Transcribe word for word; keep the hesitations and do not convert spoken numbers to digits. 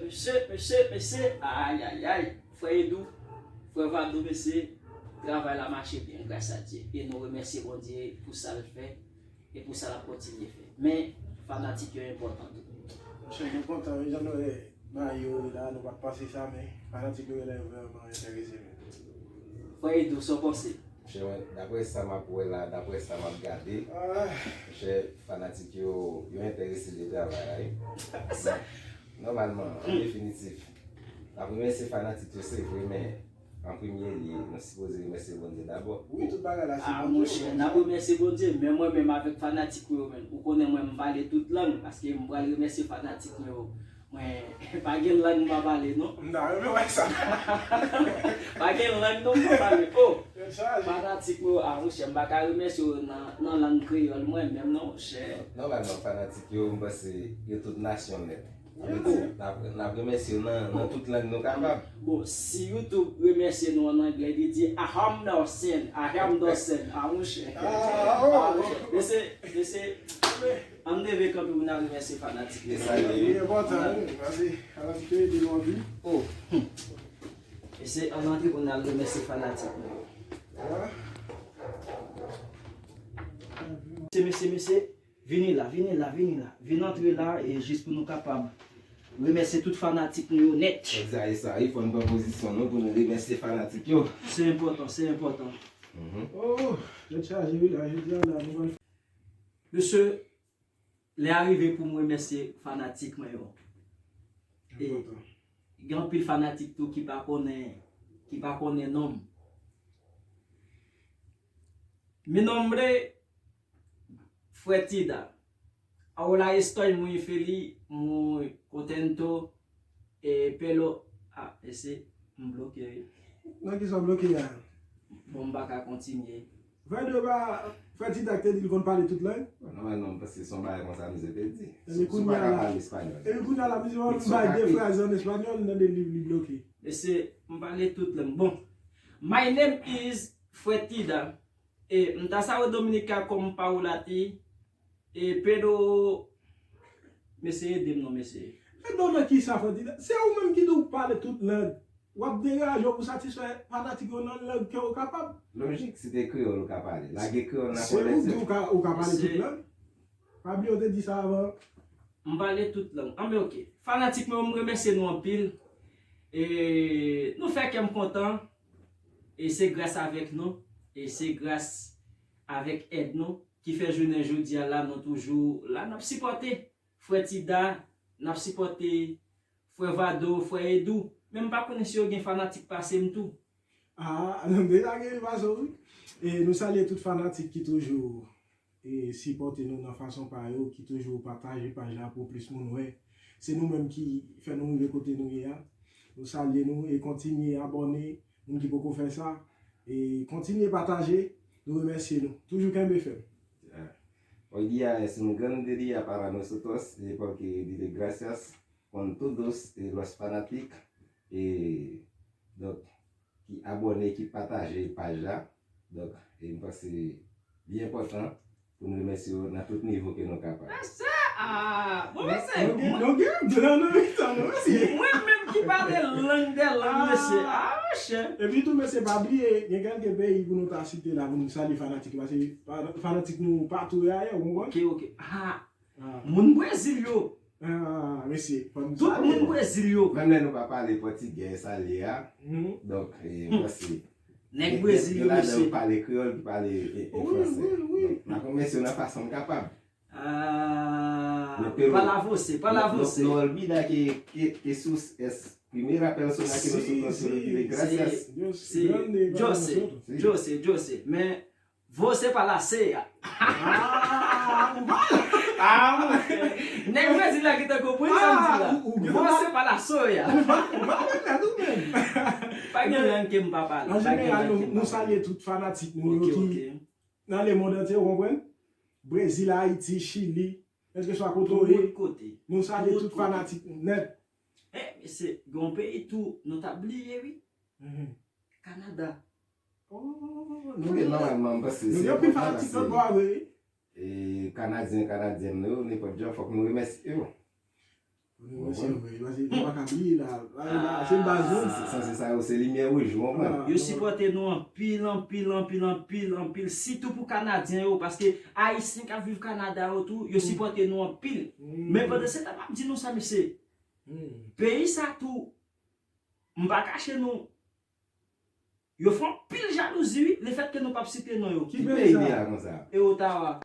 Mesye, mesye, mesye, ayayay. Frè Edou, frè Vado, mesye, travay la mache byen, gras a Dye. E nou remèsye Bondye pou sa l fè e pou sa l ap kontinye fè. Men, fanatik yo enpòtan tou. Monchè, nou kontan, wi, jan nou wè bagay yo la, nou pa t panse sa, men fanatik yo genlè vrèman enterese, men. Frè Edou, sa w panse? Monchè, mwen, daprè sa m ap wè la, daprè sa m ap gade, monchè, fanatik yo, yo enterese de travay la, wi. Nòmalman, an definitif, n ap remèsye fanatik yo, se vre, men an premye lye, nou sipoze remèsye Bondye dabò. Wi, tout bagay la, se Bondye. Ah, monchè, n ap remèsye Bondye, men mwen menm avèk fanatik mwen yo menm, ou konnen mwen m pale tout lang, paske m pral remèsye fanatik mwen yo. Mwen, pa gen lang m pa pale, non. M ta renmen wè sa. Pa gen lang non m pa pale. Oh! Tèt chaje. Fanatik mwen yo, ah, monchè, m pa ka remèsye yo nan, nan lang kreyòl mwen menm, non, monchè. Nòmalman, fanatik yo, m panse yo tout nasyon nèt. Sa vle di, n ap, n ap remèsye yo nan, nan tout lang nou kapab. Bon, si YouTube remèsye nou an anglè, li di, "Ahamdausen, Ahamdausen." Ah, monchè. Ah, oh, oh. Ah, monchè. Mesye, mesye, ann leve kanpe pou n al remèsye fanatik nou. E sa li ye. Li enpòtan, wi. Paske fanatik yo ede nou anpil. Oh. Mesye, ann antre pou n al remèsye fanatik nou. Mesye, mesye, mesye, vini la, vini la, vini la. Vin antre la, e jis pou nou kapab remèsye tout fanatik nou yo nèt. Egzakte sa, wi, fò n pran pozisyon nou pou nou remèsye fanatik yo. Se enpòtan, se enpòtan. Mhm. Oh, tèt chaje, wi, la, jodi a la, nou pral Mesye, lè a rive pou m remèsye fanatik mwen yo. E gen anpil fanatik tou ki pa konnen, ki pa konnen non m. Mi nombre Fwetida. Ahora estoy muy feliz, muy contento, e pelo, ah, ese, m bloke wi. Nan kisa w bloke a? Bon, m pa ka kontinye. Fwetida te di l konn pale tout lang? Nòmalman, m panse se yon bagay konsa misye te di. Epi kounye a la, epi kounye a la, misye wè m bay de fraz an espanyòl, nan de liv li bloke. Mesye, m pale tout lang. Bon, my name is Fwetida. E, m ta sabe Dominica como Paula ti. E, pero, mesye, ede m non, mesye. Ede w nan kisa, Fwetida? Se ou menm ki di w pale tout lang. W ap degaje w pou satisfè fanatik yo nan lang ke w kapab. Lojik, si te kreyòl ou ka pale. Lage kreyòl nan kòlèt yo. Se ou di ou ka, ou ka pale tout lang. Pa bliye w te di sa avan. M pale tout lang. Anben, oke. Fanatik mwen yo, m remèsye nou anpil. E nou fè kè m kontan. E se gras avèk nou. E se gras avèk èd nou ki fè jounen jodi a la, nou toujou la, n ap sipòte Frè Tida, n ap sipòte Frè Vado, Frè Edou. Men m pa konnen si yo gen fanatik pase m tou. Ah, nou deja gen pase w, wi. E nou salye tout fanatik ki toujou e sipòte nou nan fason pa yo, ki toujou pataje paj la pou plis moun wè. Se nou menm ki fè nou rive kote nou ye a. Nou salye nou e kontinye abòne, moun ki poko fè sa, e kontinye pataje, nou remèsye nou. Toujou kenbe fèm. Ya. Hoy día es un grande día para nosotros, eh, porque dile gracias con todos, eh, los fanatik, eh, donk, ki abòne, ki pataje paj la. Donk, e m panse li enpòtan pou n remèsye yo nan tout nivo ke nou kapab. Mesye, ah, bon, mesye, mwen, mwen menm ki pale lang dè lang, mesye. Ah, monchè. Epi tou, mesye, pa bliye, gen kèlke peyi pou nou ta site la, pou nou salye fanatik yo, paske fa-, fanatik nou patou yo ayè, ou konprann? Ok, ok. Ah, moun Brezil yo. Ah, mesye, fò n salye. Tout moun Brezil yo. Menm lè nou pa pale pòtigè, sa l ye a. Donk, e, m panse nèg Brezil yo, mesye. Gen ladan yo pale kreyòl, ki pale, e, e, fransè. Wi, wi, wi. Donk, n ap remèsye yo nan fason n kapab. Ah, pa la voce, pa la voce. No, no olvida que, que, que sus es primera persona que nosotros le gracias. Sí, sí. Yo sé, yo sé, yo sé. Men Você pa la sea. Ah, ou mal. Ah, nèg Brezil la gentan konprann sa m di la. Você pa la soya. Ou mal, ou mal, ou mal. Pa gen lang ke m pa pale. An jeneral, nou, nou salye tout fanatik nou yo ki nan lemonn antye, ou konprann? Brezil, Ayiti, Chili, kèlkeswa kote w ye, nou salye tout fanatik nou nèt. Eh, mesye, gen yon peyi tou, nou ta bliye, wi. Kanada. Oh, nou gen, nòmalman, m panse se enpòtan paske, e, Kanadyen, Kanadyèn nou yo, nenpòt jan, fòk nou remèsye yo. Mwen se mwen, mwen se, mwen pa ka bliye la. La, la, se baz, non? Sanse sa yo, se limyè wouj, ou konprann? Yo sipòte nou anpil, anpil, anpil, anpil, anpil, sitou pou Kanadyen yo, paske Ayisyen k ap viv Kanada yo tou, yo sipòte nou anpil. Men pandan se tan, m ap di nou sa, mesye, peyi sa tou, m pa kache nou, yo fè anpil jalouzi, wi, lefètke nou p ap site non yo. Ki peyi li a konsa? E Ottawa.